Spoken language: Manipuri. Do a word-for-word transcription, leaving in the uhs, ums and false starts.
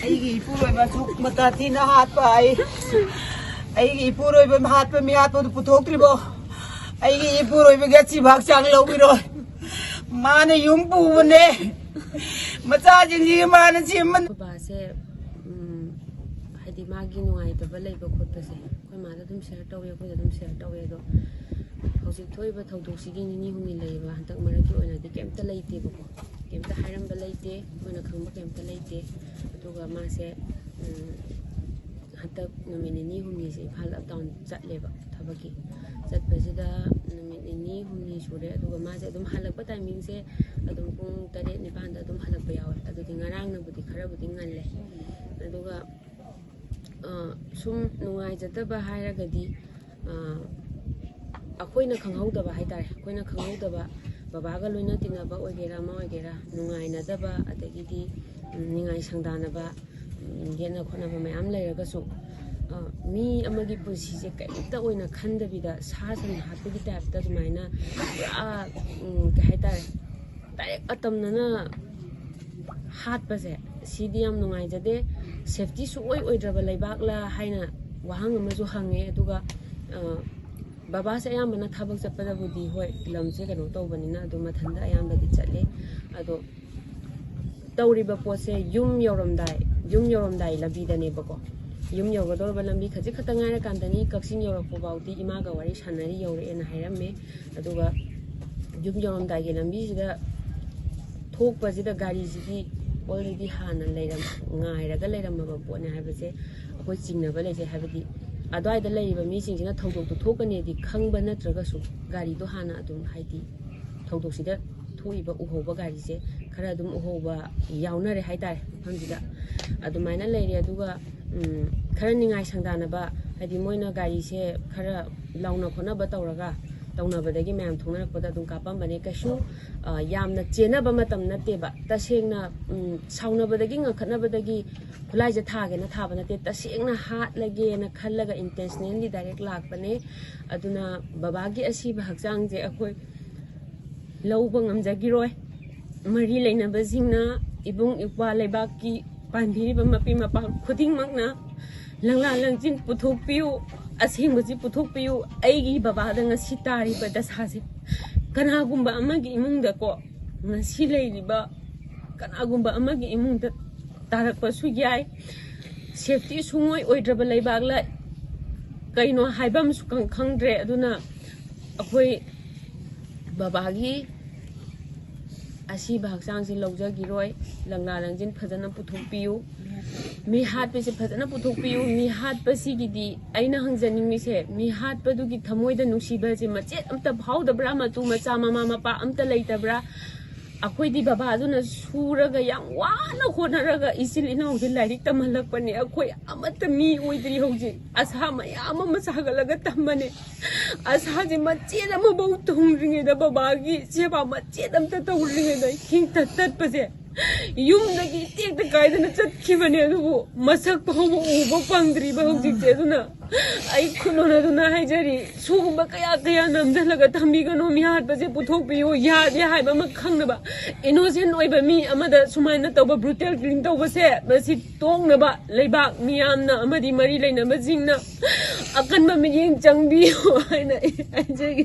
ꯑꯩꯒꯤ ꯏꯄꯨꯔꯣꯏꯕ ꯑꯁꯨꯛ ꯃꯇꯥ ꯊꯤꯅ ꯍꯥꯠꯄ ꯑꯩ, ꯑꯩꯒꯤ ꯏꯄꯨꯔꯣꯏꯕ ꯍꯥꯠꯄ ꯃꯤꯍꯥꯠꯄꯗꯨ ꯄꯨꯊꯣꯛꯇ꯭ꯔꯤꯕꯣ? ꯑꯩꯒꯤ ꯏꯄꯨꯔꯣꯏꯕꯒꯤ ꯑꯁꯤꯕ ꯍꯛꯆꯥꯡ ꯂꯧꯕꯤꯔꯣꯏ꯫ ꯃꯥꯅ ꯌꯨꯝ ꯄꯨꯕꯅꯦ꯫ ꯃꯆꯥꯁꯤꯡꯁꯤ ꯃꯥꯅ ꯁꯦꯝꯕ꯫ ꯑꯩꯈꯣꯏ ꯕꯥꯁꯦ, ꯎꯝ, ꯍꯥꯏꯗꯤ ꯃꯥꯒꯤ ꯅꯨꯡꯉꯥꯏꯇꯕ ꯂꯩꯕ ꯈꯣꯠꯄꯁꯦ ꯑꯩꯈꯣꯏ ꯃꯥꯗ ꯑꯗꯨꯝ ꯁꯤꯌꯔ ꯇꯧꯋꯦ, ꯑꯩꯈꯣꯏꯗ ꯑꯗꯨꯝ ꯁꯤꯌꯔ ꯇꯧꯋꯦ꯫ ꯑꯗꯣ ꯍꯧꯖꯤꯛ ꯊꯣꯛꯏꯕ ꯊꯧꯗꯣꯛꯁꯤꯒꯤ ꯅꯤꯅꯤ ꯍꯨꯝꯅꯤ ꯂꯩꯔꯤꯕ ꯍꯟꯗꯛ ꯃꯔꯛꯀꯤ ꯑꯣꯏꯅꯗꯤ ꯀꯩꯝꯇ ꯂꯩꯇꯦꯕꯀꯣ, ꯀꯩꯝꯇ ꯍꯥꯏꯔꯝꯕ ꯂꯩꯇꯦ, ꯑꯩꯈꯣꯏꯅ ꯈꯪꯕ ꯀꯩꯝꯇ ꯂꯩꯇꯦ꯫ ꯑꯗꯨꯒ ꯃꯥꯁꯦ, ꯎꯝ, ꯍꯟꯗꯛ ꯅꯨꯃꯤꯠ ꯅꯤꯅꯤ ꯍꯨꯝꯅꯤꯁꯦ ꯏꯝꯐꯥꯜ ꯑꯞ ꯗꯥꯎꯟ ꯆꯠꯂꯦꯕ ꯊꯕꯛꯀꯤ꯫ ꯆꯠꯄꯁꯤꯗ ꯅꯨꯃꯤꯠ ꯅꯤꯅꯤ ꯍꯨꯝꯅꯤ ꯁꯨꯔꯦ꯫ ꯑꯗꯨꯒ ꯃꯥꯁꯦ ꯑꯗꯨꯝ ꯍꯜꯂꯛꯄ ꯇꯥꯏꯃꯤꯡꯁꯦ ꯑꯗꯨꯝ ꯄꯨꯡ ꯇꯔꯦꯠ ꯅꯤꯄꯥꯟꯗ ꯑꯗꯨꯝ ꯍꯜꯂꯛꯄ ꯌꯥꯎꯋꯦ꯫ ꯑꯗꯨꯗꯤ ꯉꯔꯥꯡꯅꯕꯨꯗꯤ ꯈꯔꯕꯨꯗꯤ ꯉꯜꯂꯦ꯫ ꯑꯗꯨꯒ, ꯑ, ꯁꯨꯝ ꯅꯨꯡꯉꯥꯏꯖꯗꯕ ꯍꯥꯏꯔꯒꯗꯤ, ꯑ, ꯑꯩꯈꯣꯏꯅ ꯈꯪꯍꯧꯗꯕ ꯍꯥꯏꯇꯥꯔꯦ, ꯑꯩꯈꯣꯏꯅ ꯈꯪꯍꯧꯗꯕ, ꯕꯕꯥꯒ ꯂꯣꯏꯅ ꯇꯤꯟꯅꯕ ꯑꯣꯏꯒꯦꯔꯥ, ꯑꯃ ꯑꯣꯏꯒꯦꯔꯥ, ꯅꯨꯡꯉꯥꯏꯅꯗꯕ, ꯑꯗꯒꯤꯗꯤ, ꯎꯝ, ꯅꯤꯡꯉꯥꯏ ꯁꯪꯗꯥꯅꯕ, ꯎꯝ, ꯌꯦꯠꯅ ꯈꯣꯠꯅꯕ ꯃꯌꯥꯝ ꯂꯩꯔꯒꯁꯨ, ꯑ, ꯃꯤ ꯑꯃꯒꯤ ꯄꯨꯟꯁꯤꯁꯦ ꯀꯔꯤꯝꯇ ꯑꯣꯏꯅ ꯈꯟꯗꯕꯤꯗ, ꯁꯥ ꯁꯟ ꯍꯥꯠꯄꯒꯤ ꯇꯥꯏꯞꯇ ꯑꯗꯨꯃꯥꯏꯅ ꯄꯨꯔꯥ, ꯎꯝ, ꯀꯩ ꯍꯥꯏꯇꯥꯔꯦ, ꯗꯥꯏꯔꯦꯛ ꯑꯇꯝꯅꯅ ꯍꯥꯠꯄꯁꯦ, ꯁꯤꯗꯤ ꯌꯥꯝ ꯅꯨꯡꯉꯥꯏꯖꯗꯦ꯫ ꯁꯦꯐꯇꯤ ꯁꯨꯡꯑꯣꯏ ꯑꯣꯏꯗ꯭ꯔꯕ ꯂꯩꯕꯥꯛꯂ ꯍꯥꯏꯅ ꯋꯥꯍꯪ ꯑꯃꯁꯨ ꯍꯪꯉꯦ꯫ ꯑꯗꯨꯒ, ꯑ, ꯕꯕꯥꯁꯦ ꯑꯌꯥꯝꯕꯅ ꯊꯕꯛ ꯆꯠꯄꯗꯕꯨꯗꯤ, ꯍꯣꯏ, ꯂꯝꯁꯦ ꯀꯩꯅꯣ ꯇꯧꯕꯅꯤꯅ ꯑꯗꯨꯝ ꯃꯊꯟꯇ ꯑꯌꯥꯝꯕꯗꯤ ꯆꯠꯂꯦ꯫ ꯑꯗꯣ ꯇꯧꯔꯤꯕ ꯄꯣꯠꯁꯦ ꯌꯨꯝ ꯌꯧꯔꯝꯗꯥꯏ, ꯌꯨꯝ ꯌꯧꯔꯝꯗꯥꯏ ꯂꯝꯕꯤꯗꯅꯦꯕꯀꯣ꯫ ꯌꯨꯝ ꯌꯧꯒꯗꯧꯔꯕ ꯂꯝꯕꯤ ꯈꯖꯤꯛ ꯈꯛꯇ ꯉꯥꯏꯔꯀꯥꯟꯗꯅꯤ, "ꯀꯛꯆꯤꯡ ꯌꯧꯔꯛꯄ ꯐꯥꯎꯗꯤ ꯏꯃꯥꯒ ꯋꯥꯔꯤ ꯁꯥꯟꯅꯔꯤ ꯌꯧꯔꯛꯑꯦꯅ" ꯍꯥꯏꯔꯝꯃꯦ꯫ ꯑꯗꯨꯒ ꯌꯨꯝ ꯌꯧꯔꯝꯗꯥꯏꯒꯤ ꯂꯝꯕꯤꯁꯤꯗ ꯊꯣꯛꯄꯁꯤꯗ ꯒꯥꯔꯤꯁꯤꯗꯤ already ꯍꯥꯟꯅ ꯂꯩꯔꯝ-, ꯉꯥꯏꯔꯒ ꯂꯩꯔꯝꯃꯕ ꯄꯣꯠꯅꯦ ꯍꯥꯏꯕꯁꯦ ꯑꯩꯈꯣꯏ ꯆꯤꯡꯅꯕ ꯂꯩꯖꯩ꯫ ꯍꯥꯏꯕꯗꯤ ꯑꯗꯨꯋꯥꯏꯗ ꯂꯩꯔꯤꯕ ꯃꯤꯁꯤꯡꯁꯤꯅ ꯊꯧꯗꯣꯛꯇꯨ ꯊꯣꯛꯀꯅꯤꯗꯤ ꯈꯪꯕ ꯅꯠꯇ꯭ꯔꯒꯁꯨ ꯒꯥꯔꯤꯗꯣ ꯍꯥꯟꯅ ꯑꯗꯨꯝ, ꯍꯥꯏꯗꯤ ꯊꯧꯗꯣꯛꯁꯤꯗ ꯊꯣꯛꯏꯕ ꯎꯍꯧꯕ ꯒꯥꯔꯤꯁꯦ ꯈꯔ ꯑꯗꯨꯝ ꯎꯍꯧꯕ ꯌꯥꯎꯅꯔꯦ ꯍꯥꯏꯇꯥꯔꯦ ꯃꯐꯝꯁꯤꯗ꯫ ꯑꯗꯨꯃꯥꯏꯅ ꯂꯩꯔꯦ꯫ ꯑꯗꯨꯒ, ꯎꯝ, ꯈꯔ ꯅꯤꯡꯉꯥꯏ ꯁꯪꯗꯥꯅꯕ, ꯍꯥꯏꯗꯤ ꯃꯣꯏꯅ ꯒꯥꯔꯤꯁꯦ ꯈꯔ ꯂꯥꯎꯅ ꯈꯣꯠꯅꯕ ꯇꯧꯔꯒ, ꯇꯧꯅꯕꯗꯒꯤ ꯃꯌꯥꯝ ꯊꯣꯛꯅꯔꯛꯄꯗ ꯑꯗꯨꯝ ꯀꯥꯞꯄꯝꯕꯅꯦ꯫ ꯀꯩꯁꯨ, ꯑ, ꯌꯥꯝꯅ ꯆꯦꯟꯅꯕ ꯃꯇꯝ ꯅꯠꯇꯦꯕ꯫ ꯇꯁꯦꯡꯅ, ꯎꯝ, ꯁꯥꯎꯅꯕꯗꯒꯤ, ꯉꯪꯈꯠꯅꯕꯗꯒꯤ ꯈꯨꯠꯂꯥꯏꯁꯦ ꯊꯥꯒꯦꯅ ꯊꯥꯕ ꯅꯠꯇꯦ, ꯇꯁꯦꯡꯅ ꯍꯥꯠꯂꯒꯦꯅ ꯈꯜꯂꯒ intentionally direct ꯂꯥꯛꯄꯅꯦ꯫ ꯑꯗꯨꯅ ꯕꯕꯥꯒꯤ ꯑꯁꯤꯕ ꯍꯛꯆꯥꯡꯁꯦ ꯑꯩꯈꯣꯏ ꯂꯧꯕ ꯉꯝꯖꯈꯤꯔꯣꯏ꯫ ꯃꯔꯤ ꯂꯩꯅꯕꯁꯤꯡꯅ, ꯏꯕꯨꯡ ꯏꯄ꯭ꯋꯥ ꯂꯩꯕꯥꯛꯀꯤ ꯄꯥꯟꯕꯤꯔꯤꯕ ꯃꯄꯤ ꯃꯄꯥ ꯈꯨꯗꯤꯡꯃꯛꯅ ꯂꯪꯂꯥ ꯂꯪꯖꯤꯟ ꯄꯨꯊꯣꯛꯄꯤꯌꯨ, ꯑꯁꯦꯡꯕꯁꯤ ꯄꯨꯊꯣꯛꯄꯤꯌꯨ꯫ ꯑꯩꯒꯤ ꯕꯕꯥꯗ ꯉꯁꯤ ꯇꯥꯔꯤꯕ ꯗꯁꯥꯁꯦ ꯀꯅꯥꯒꯨꯝꯕ ꯑꯃꯒꯤ ꯏꯃꯨꯡꯗꯀꯣ, ꯉꯁꯤ ꯂꯩꯔꯤꯕ ꯀꯅꯥꯒꯨꯝꯕ ꯑꯃꯒꯤ ꯏꯃꯨꯡꯗ ꯇꯥꯔꯛꯄꯁꯨ ꯌꯥꯏ꯫ ꯁꯦꯐꯇꯤ ꯁꯨꯡꯑꯣꯏ ꯑꯣꯏꯗ꯭ꯔꯕ ꯂꯩꯕꯥꯛꯂ ꯀꯩꯅꯣ ꯍꯥꯏꯕ ꯑꯃꯁꯨ ꯈꯪ-, ꯈꯪꯗ꯭ꯔꯦ꯫ ꯑꯗꯨꯅ ꯑꯩꯈꯣꯏ ꯕꯕꯥꯒꯤ ꯑꯁꯤꯕ ꯍꯛꯆꯥꯡꯁꯦ ꯂꯧꯖꯈꯤꯔꯣꯏ꯫ ꯂꯪꯂꯥ ꯂꯪꯖꯤꯟ ꯐꯖꯅ ꯄꯨꯊꯣꯛꯄꯤꯌꯨ꯫ ꯃꯤ ꯍꯥꯠꯄꯁꯦ ꯐꯖꯅ ꯄꯨꯊꯣꯛꯄꯤꯌꯨ꯫ ꯃꯤ ꯍꯥꯠꯄꯁꯤꯒꯤꯗꯤ ꯑꯩꯅ ꯍꯪꯖꯅꯤꯡꯉꯤꯁꯦ, ꯃꯤ ꯍꯥꯠꯄꯗꯨꯒꯤ ꯊꯃꯣꯏꯗ ꯅꯨꯡꯁꯤꯕꯁꯦ ꯃꯆꯦꯠ ꯑꯝꯇ ꯐꯥꯎꯗꯕ꯭ꯔꯥ? ꯃꯇꯨ ꯃꯆꯥ, ꯃꯃꯥ ꯃꯄꯥ ꯑꯝꯇ ꯂꯩꯇꯕ꯭ꯔꯥ? ꯑꯩꯈꯣꯏꯗꯤ ꯕꯕꯥꯗꯨꯅ ꯁꯨꯔꯒ ꯌꯥꯝ ꯋꯥꯅ ꯍꯣꯠꯅꯔꯒ ꯏꯆꯤꯜ ꯏꯅꯥꯎꯁꯦ ꯂꯥꯏꯔꯤꯛ ꯇꯝꯍꯜꯂꯛꯄꯅꯦ꯫ ꯑꯩꯈꯣꯏ ꯑꯃꯠꯇ ꯃꯤ ꯑꯣꯏꯗ꯭ꯔꯤ ꯍꯧꯖꯤꯛ꯫ ꯑꯁꯥ ꯃꯌꯥꯝ ꯑꯃ ꯁꯥꯒꯠꯂꯒ ꯇꯝꯕꯅꯦ꯫ ꯑꯁꯥꯁꯦ ꯃꯆꯦꯠ ꯑꯃꯐꯥꯎ ꯊꯨꯡꯗ꯭ꯔꯤꯉꯩꯗ, ꯕꯕꯥꯒꯤ ꯁꯦꯕꯥ ꯃꯆꯦꯠ ꯑꯝꯇ ꯇꯧꯗ꯭ꯔꯤꯉꯩꯗ ꯍꯤꯡꯇ ꯇꯠꯄꯁꯦ, ꯌꯨꯝꯗꯒꯤ ꯇꯦꯛꯇ ꯀꯥꯏꯗꯅ ꯆꯠꯈꯤꯕꯅꯦ꯫ ꯑꯗꯨꯕꯨ ꯃꯁꯛ ꯐꯥꯎꯕ ꯎꯕ ꯐꯪꯗ꯭ꯔꯤꯕ ꯍꯧꯖꯤꯛꯁꯦ꯫ ꯑꯗꯨꯅ ꯑꯩ ꯈꯨꯠꯂꯣꯟ ꯑꯗꯨꯅ ꯍꯥꯏꯖꯔꯤ, ꯁꯤꯒꯨꯝꯕ ꯀꯌꯥ ꯀꯌꯥ ꯅꯝꯁꯤꯜꯂꯒ ꯊꯝꯕꯤꯒꯅꯣ꯫ ꯃꯤ ꯍꯥꯠꯄꯁꯦ ꯄꯨꯊꯣꯛꯄꯤꯌꯨ꯫ ꯌꯥꯗꯦ ꯍꯥꯏꯕ ꯑꯃ ꯈꯪꯅꯕ, ꯏꯅꯣꯁꯦꯟ ꯑꯣꯏꯕ ꯃꯤ ꯑꯃꯗ ꯁꯨꯃꯥꯏꯅ ꯇꯧꯕ, ꯕ꯭ꯔꯨꯇꯦꯜ ꯀꯤꯂꯤꯡ ꯇꯧꯕꯁꯦ, ꯃꯁꯤ ꯇꯣꯛꯅꯕ ꯂꯩꯕꯥꯛ ꯃꯤꯌꯥꯝꯅ ꯑꯃꯗꯤ ꯃꯔꯤ ꯂꯩꯅꯕꯁꯤꯡꯅ ꯑꯀꯟꯕ ꯃꯤꯠꯌꯦꯡ ꯆꯪꯕꯤꯌꯨ ꯍꯥꯏꯅ ꯑꯩ ꯍꯥꯏꯖꯒꯦ꯫